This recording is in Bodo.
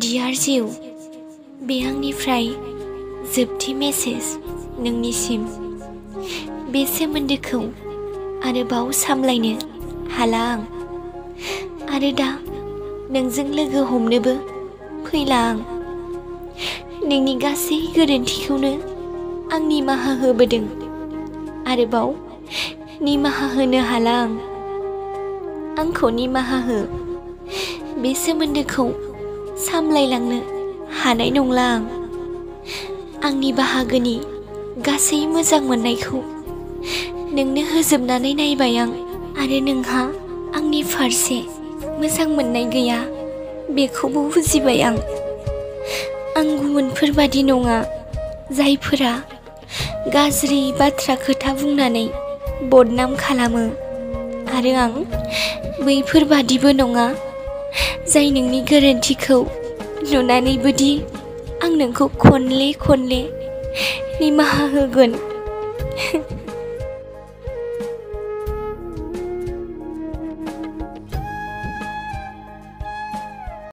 डियार जिउ, बे आंनिफ्राय जोबथि मेसेज नोंनिसिम। बे सोमोन्दोखौ आरोबाव सामलायनो हाला आं, आरो दा नोंजों लोगो हमनोबो फैला आं। नोंनि गासै गोरोन्थिखौनो आं निमाहा होबोदों, आरोबाव निमाहा होनो हाला आं। आंखौ निमाहा हो, बे सोमोन्दोखौ सामलायलांनो हानाय नंला आं। आंनि बाहागोनि गासै मोजां मोननायखौ नोंनो होजोबनानै नायबाय आं, आरो नोंहा आंनि फारसे मोजां मोननाय गैया बेखौबो बुजिबाय आं। आं गुबुनफोर बादि नङा, जायफोरा गाज्रि बाथ्रा खोथा बुंनानै बदनाम खालामो, आरो आं बैफोर बादिबो नङा, जाय नोंनि गोरोन्थिखौ नुनानैबोदि आं नोंखौ खनले खनले निमाहा होगोन।